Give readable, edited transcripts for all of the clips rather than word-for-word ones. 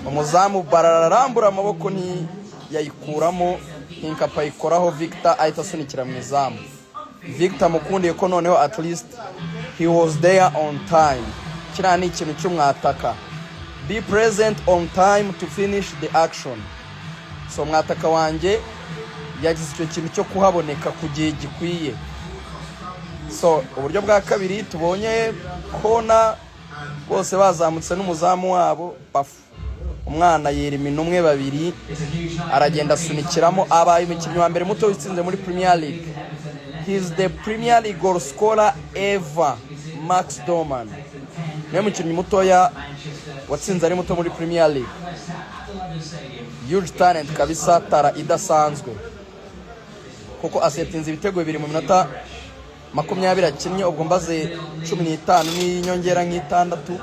Umuzamu bararambura amaboko ntiyayikuramo, Hincapie ayikoraho, Victor ahita asunikira mu izamu. Victor mukundiye ko noneho at least he was there on time. Kiriya ni ikintu cy'umwataka, be present on time to finish the action. So mwataka wanjye yagize icyo kintu cyo kuhaboneka ku gihe gikwiye. So uburyo bwa kabiri tubonye kona, bose bazamutse n'umuzamu wabo, bafu umwana yera imino umwe, babiri, aragenda asunikiramo. Abaye umukinnyi wa mbere muto witsinze muri Premier League. He is the Premier League goal scorer ever. Max Dowman niwe mukinnyi mutoya watsinze ari muto muri Premier League. Huge talent kabisa, talent idasanzwe, kuko asetinze ibitego 2 mu minota 20 akinnye. Ubwo mbaze 15 n'inyongera nk'itandatu,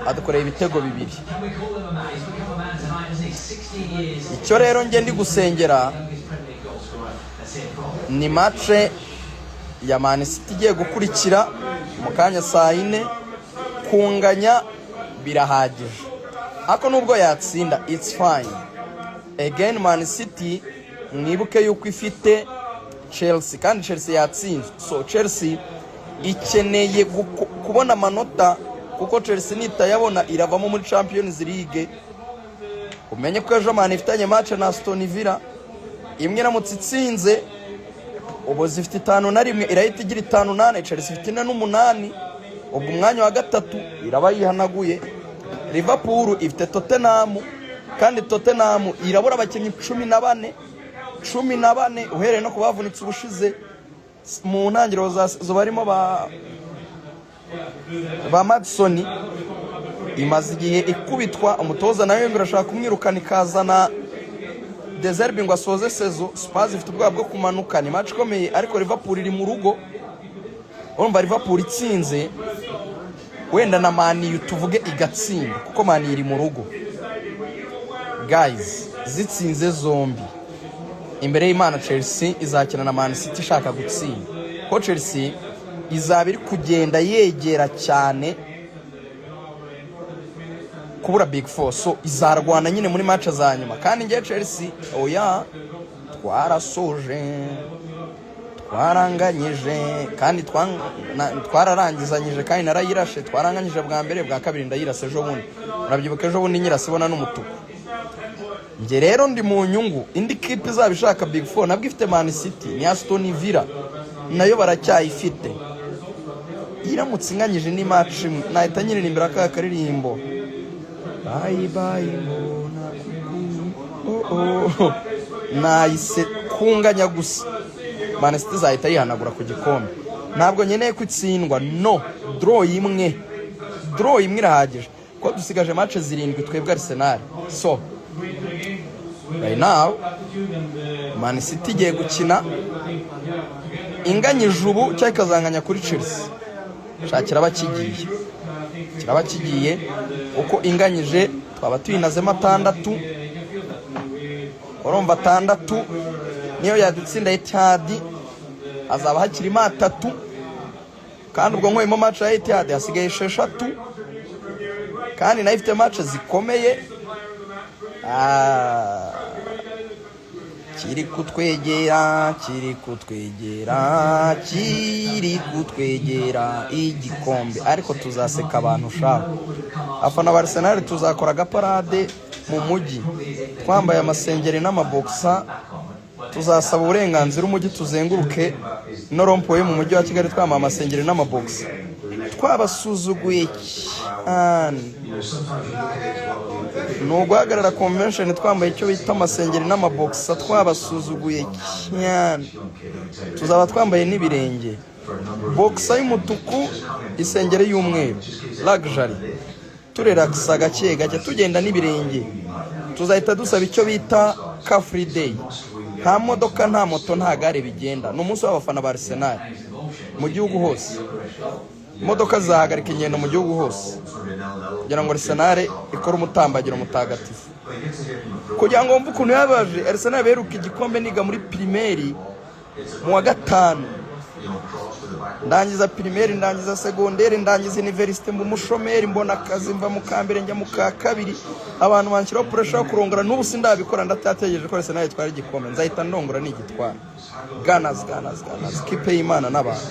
adukoreye ibitego 2. Can we call him a man? He's become a man tonight, hasn't he? 16 years. Icyo rero njye ndi gusengera Youngest Premier League goal scorer. Let's hear from. ni match ya Man City igiye gukurikira mu kanya saa 4. Kunganya birahagije, ariko nubwo yatsinda, it's fine. Again, Man City mwibuke yuko ifite Chelsea, kandi Chelsea yatsinzwe. So Chelsea ikeneye kubona amanota, kuko Chelsea nitayabona iravamo muri Champions League. Umenye ko ejo Man ifitanye match na Aston Villa. Imwe iramutse itsinze, ubu zifite 51, irahita igira 54. Chelsea ifite 48, ubwo umwanya wa gatatu iraba yihanaguye. Liverpool ifite Tottenham, kandi Tottenham irabura abakinnyi 14, 14, uhereye no ku bavunitse ubushize mu ntangiriro za zo, barimo ba Maddison. Imaze igihe ikubitwa, umutoza nawe ngo irashaka kumwirukana, ikazana De Zerbi ngo asoze saison. Spurs ifite ubwoba bwo kumanuka. Ni match ikomeye, ariko Liverpool iri mu rugo. Urumva Liverpool itsinze, wenda na Man U tuvuge igatsinda, kuko Man U iri mu rugo. Guys, zitsinze zombi, imbere y'Imana, Chelsea izakina na Man City ishaka gutsinda, ko Chelsea izaba iri kugenda yegera cyane kubura Big Four. So izarwana nyine muri match za nyuma. Kandi ngiye Chelsea, oya, twarasoje, twaranganyije, kandi twararangizanyije, kandi narayirashe. Twaranganyije bwa mbere, bwa kabiri ndayirase ejo bundi. Urabyibuka ejo bundi nyirase ibona n'umutuku. Njye rero ndi mu nyungu. Indi kipe izaba ishaka Big Four nabwo ifite Man City ni Aston Villa, nayo baracyayifite. Iramutse inganyije ni match imwe, nahita nyiririmbira aka karirimbo: "Bye bye mbona kuku." Oh. Nahise kunganya gusa, Man City izahita yihanagura ku gikombe. Ntabwo nkeneye ko itsindwa, no draw imwe, draw imwe irahagije, kuko dusigaje match zirindwi twebwe Arsenal. So right now Man City igiye gukina, inganyije ubu cyangwa ikazanganya kuri Chelsea, sha kiraba kigiye, kiraba kigiye, uko inganyije twaba tuyinazemo atandatu. Urumva atandatu, niyo yadutsinda Etihad hazaba hakirimo atatu, kandi ubwo nkuyemo match ya Etihad hasigaye esheshatu, kandi nayo ifite match zikomeye. Ah, kiri kutwegera, kiri kutwegera, kiri kutwegera igikombe. Ariko tuzaseka abantu shaka afana ba Arsenal. Tuzakora agaparade mu mujyi twambaye amasengeri n'amabokisa. Tuzasaba uburenganzira umujyi, tuzenguruke no rond-point mu mujyi wa Kigali twambaye amasengeri n'amabokisa, twabasuzuguye cyane. Ni uguhagarara convention twambaye icyo bita amasengeri n'amabokisa, twabasuzuguye cyane. Tuzaba twambaye n'ibirenge, bokisa y'umutuku, isengeri y'umweru, luxury, turelakisa gake gake, tugenda n'ibirenge. Tuzahita dusaba icyo bita car free day. Nta modoka, nta moto, nta gare bigenda. Ni umunsi w'abafana ba Arsenal mu gihugu hose. Imodoka zizahagarika ingendo mu gihugu hose kugira ngo Arsenal ikore umutambagiro mutagatifu. Kugira ngo wumve ukuntu yabaje, Arsenal beruka igikombe niga muri primaire mu wa gatanu. Ndangiza primaire, ndangiza secondaire, ndangiza université, mba umushomeri, mbona akazi, mva mu ka mbere njya mu ka kabiri, abantu banshyiraho pressure yo kurongora. N'ubu sindabikora, ndacyategereje ko Arsenal itwara igikombe, nzahita ndongora nigitwara. Gunners, Gunners, Gunners, kipe y'Imana n'abantu.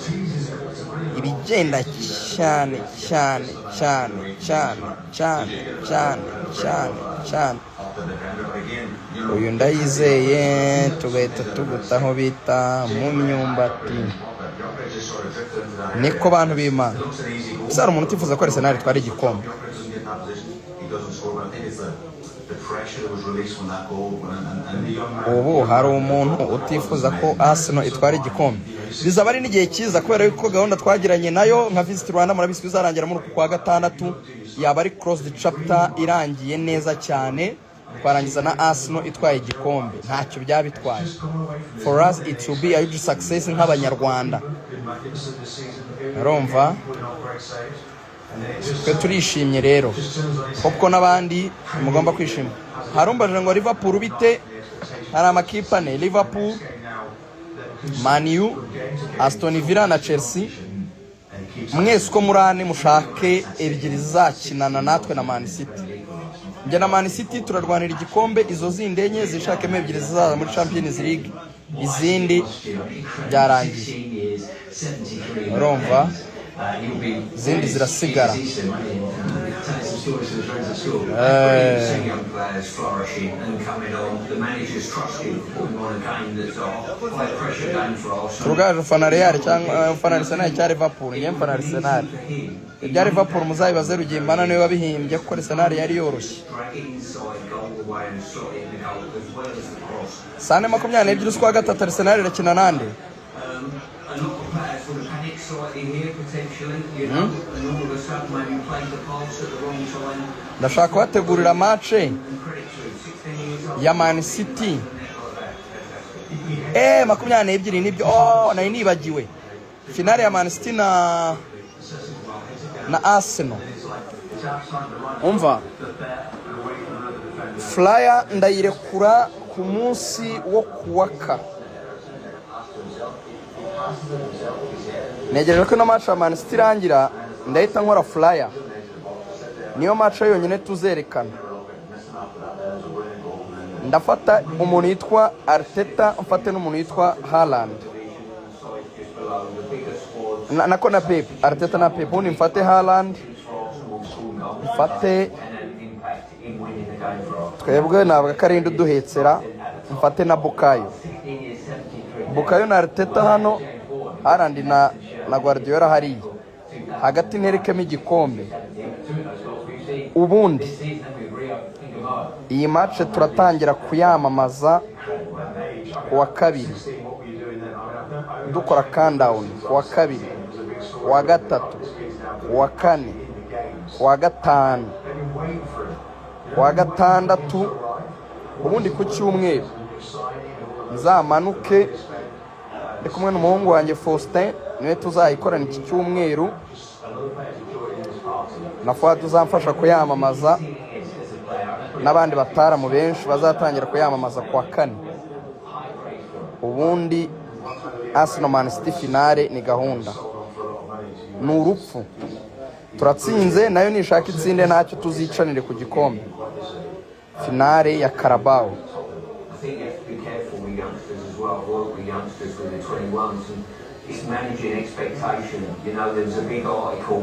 Ibigenda cyane cyane cyane cyane cyane cyane cyane cyane. Uyu ndayizeye, tugahita tuguta aho bita mu myumbati. Niko bantu b'Imana. Gusa hari umuntu utifuza ko Arsenal itwara igikombe? He doesn't score, but I think it's the pressure that was released from that goal and the young man. Ubu hari umuntu utifuza ko Arsenal itwara igikombe? Bizaba ari n'igihe cyiza, kubera yuko gahunda twagiranye nayo nka Visit Rwanda, murabizi ko izarangira muri uku kwa gatandatu, yaba ari closed chapter irangiye neza cyane. Twarangiza na Arsenal itwaye igikombe, ntacyo byaba bitwaye. For us it will be a huge success nk'Abanyarwanda. Urumva, twe turishimye rero, kuko n'abandi mugomba kwishima. Harumbajije ngo Liverpool bite? Hari amakipe ane: Liverpool, Man U, Aston Villa na Chelsea. Mwese uko muri ane mushake ebyiri zizakinana natwe na Man City. Njye na Man City turarwanira igikombe. Izo zindi enye zishakemo ebyiri zizaza muri Champions League, izindi byarangiye. Urumva, izindi zirasigara. Young players flourishing and coming on. The managers trust him, putting on a game that's a high pressure game for Arsenal. Turugaje, ufana Real cyangwa ufana Arsenal cyangwa Liverpool? Njye mfana Arsenal. Ibya Liverpool muzabibaze Rugimbana, niwe wabihimbye, kuko Arsenal yari yoroshye. Drag inside goal away and slot in the goal as well as the cross. Saa 22 z'ukwa gatatu Arsenal irakina nande? A lot of players would have panicked slightly here potentially, and all of a sudden maybe played the pass at the wrong time. Ndashaka kubategurira match And credit to him, 16 years old. ya Man City. 22 nibyo. Oh, nari nibagiwe finale ya Man City na Arsenal. Umva, flyer ndayirekura ku munsi wo kuwaka. Negereje ko ino match ya Man City irangira, ndahita nkora flyer. Niyo match yonyine tuzerekana. Ndafata umuntu yitwa Arteta, mfate n'umuntu yitwa Haaland, nako na Pep. Arteta na Pep, ubundi mfate Haaland, mfate twebwe ntabwo akarindi uduhetsera, mfate na Bukayo. Bukayo na Arteta hano, Haaland na Guardiola hariya hagati, nterekemo igikombe. Ubundi iyi match turatangira kuyamamaza ku wa kabiri, dukora countdown ku wa kabiri, ku wa gatatu, ku wa kane, ku wa gatanu, ku wa gatandatu. Ubundi ku cyumweru nzamanuke ndi kumwe n'umuhungu wanjye Faustin, niwe tuzayikorana iki cyumweru, na Fuad uzamfasha kuyamamaza, n'abandi bataramu benshi bazatangira kuyamamaza ku wa kane. Ubundi Arsenal Man City finale ni gahunda, ni urupfu. Turatsinze, nayo nishaka itsinde, ntacyo, tuzicanire ku gikombe, finale ya Carabao. I think you have to be careful with youngsters as well. I've worked with youngsters with the 21s and it's managing expectation. There was a big article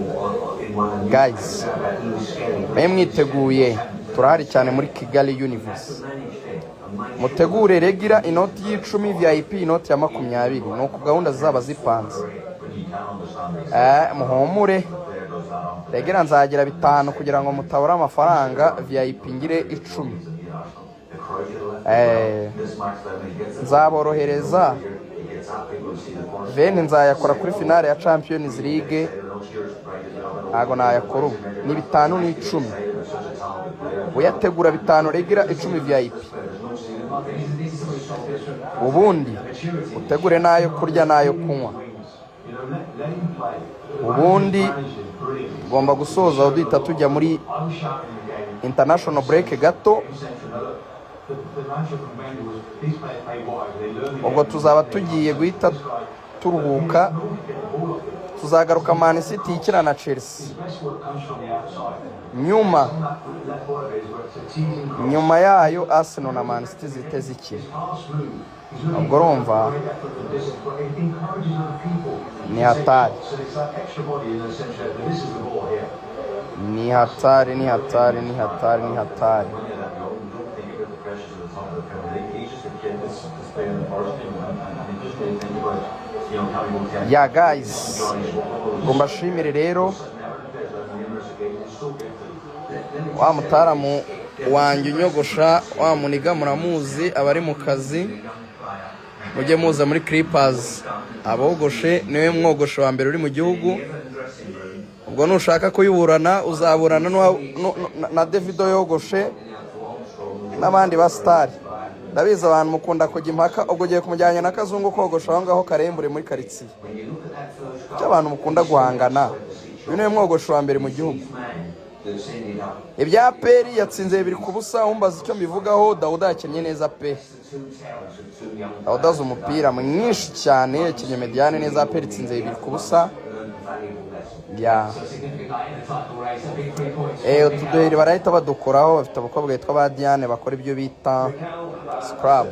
in one of the Guys, newspapers about Lewis Skelly. Mwe mwiteguye, turahari cyane muri Kigali Universe. Manage them and make sure Mutegure regular inoti y'10, VIP inoti ya 20, ni uku gahunda zizaba zipanze. Muhumure, regular nzagira 5 kugira ngo mutabura amafaranga, VIP ngire 10. Nzaborohereza veni, nzayakora kuri finale ya Champions League, ntago nayakora ubu. Ni 5 n'10, uyategura 5 regular, 10 VIP. Ubundi utegure n'ayo kurya n'ayo kunywa. Ubundi tugomba gusoza duhita tujya muri international break gato. Ubwo tuzaba tugiye guhita Turuhuka, tuzagaruka Man City ikina na Chelsea. Nyuma yayo Arsenal na Man City zihite zikina. Ubwo urumva ni hatari, ni hatari, ni hatari, ni hatari, ni hatari. When you're that young, you don't think about the pressures of the top of the Premier League. He's just a kid that's playing in the first team, and he just didn't think about, can we go 10 Yeah guys, ngo mbashimire rero. Wa mutaramu wanjye unyogosha, wa muniga muramuzi, abari mu kazi mujye muza muri Clippers abogoshe, niwe mwogosho wa mbere uri mu gihugu. Ubwo nushaka kuyiburana uzaburana na Davido yogoshe n'abandi ba star. Ndabizi abantu mukunda kujya impaka. Ubwo ugiye kumujyanye na Kazungu kogosha aho ngaho Karembure muri karitsiye. Icyo abantu mukunda guhangana, uyu niwe mwogosho wa mbere mu gihugu. Ibya APR yatsinze 2-0, umbaza icyo mbivugaho. Dawuda yakinnye neza pe. Dawuda azi umupira mwinshi cyane, yakinnye médiane neza. APR itsinze 2-0. Ya, utu duheri barahita badukoraho. Bafite abakobwa bitwa ba Diane bakora ibyo bita scrub.